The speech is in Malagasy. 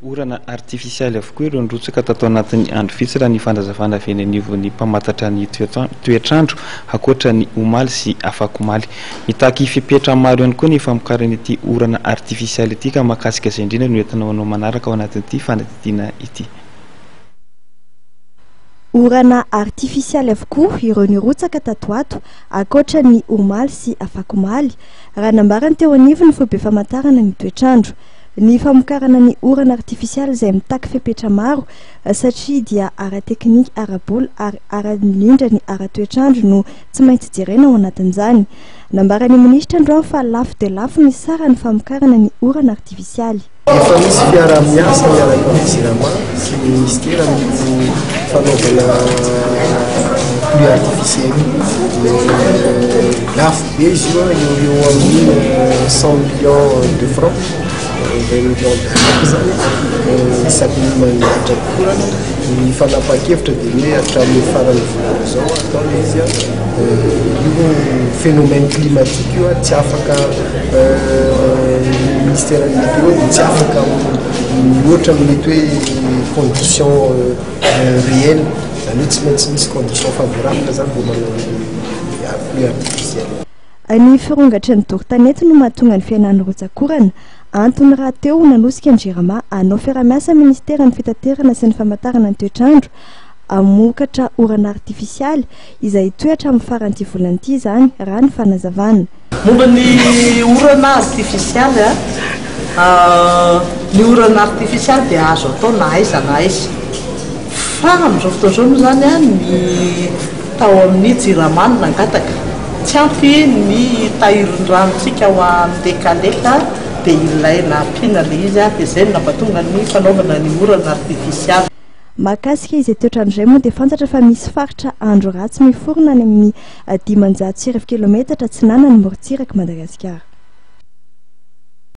Orana artifisialy avokoa ireo nirotsaka tato anatin'ny andro vitsy raha ny fanazavana avy eny anivon'ny mpamantatra ny toetr'andro ankoatra ny omaly sy afakomaly. Mitaky fepetra maro ihany koa ny famokarana ity orana artifisialy ity ka mahakasika izay indrindra no entina ho anao manaraka ao anatin'ity fanadihadiana ity. Orana artifisialy avokoa ireo nirotsaka tato ato ankoatra ny omaly sy afakomaly, raha nambarany teo anivon'ny foibe famantarana ny toetr'andro. Ny famokarana ny orana artifisialy izay mitaky fepetra maro satria dia ara-teknika, ara-bola ary ara-indrindra ny ara-toetr'andro no tsy maintsy jerena ao anatin'izany. Nambaran'ny minisitra androany fa lafo dia lafo ny saran'ny famokarana ny orana artifisialy. Efa misy fiaraha-miasa miaraka amin'ny Jirama sy ny minisitera amin'io fanaovana pluie artificielle io. Lafo be izy io, eo ho eo amin'ny 100 millions de francs, 20 millions d'ariary zany isaky ny mandratra korana. Ny fanapahan-kevitra dia ny hoe hatramin'ny faran'ny volana izao atao ilay izy. Io phénomène climatique io tsy afaka ny ministeran'ny météo dia tsy afaka mihoatra ny mety hoe condition réelle, izany hoe tsy maintsy misy condition favorable zany vao manao ny pluie artificielle. Ny firongatry ny doro tanety no mahatonga ny fihenan'ny rotsak'orana. Antony rahateo nanosika ny Jirama hanao fiaraha-miasa amin'ny minisiteran'ny Fitaterana sy ny Famantarana ny toetr'andro hamokatra orana artifisialy izay hitohy hatramin'ny faran'ity volana ity izany, raha ny fanazavana. Momba ny orana artifisialy, ny orana artifisialy dia azo atao na aiza na aiza. Fa amin'izao fotoana izao moa izany ny tao amin'ny Jirama no nangataka. Tsy ampy ny tahirin-dranontsika ao Andekaleka dia ilaina ampiana ilay izy dia izay no nampatonga ny fanaovana ny orana artifisialy. Mahakasika izay toetr'andro izay moa dia fantatra fa misy faritra andro ratsy miforona any amin'ny 1500 kilometatra atsinanan'ny morontsirak'i Madagasikara.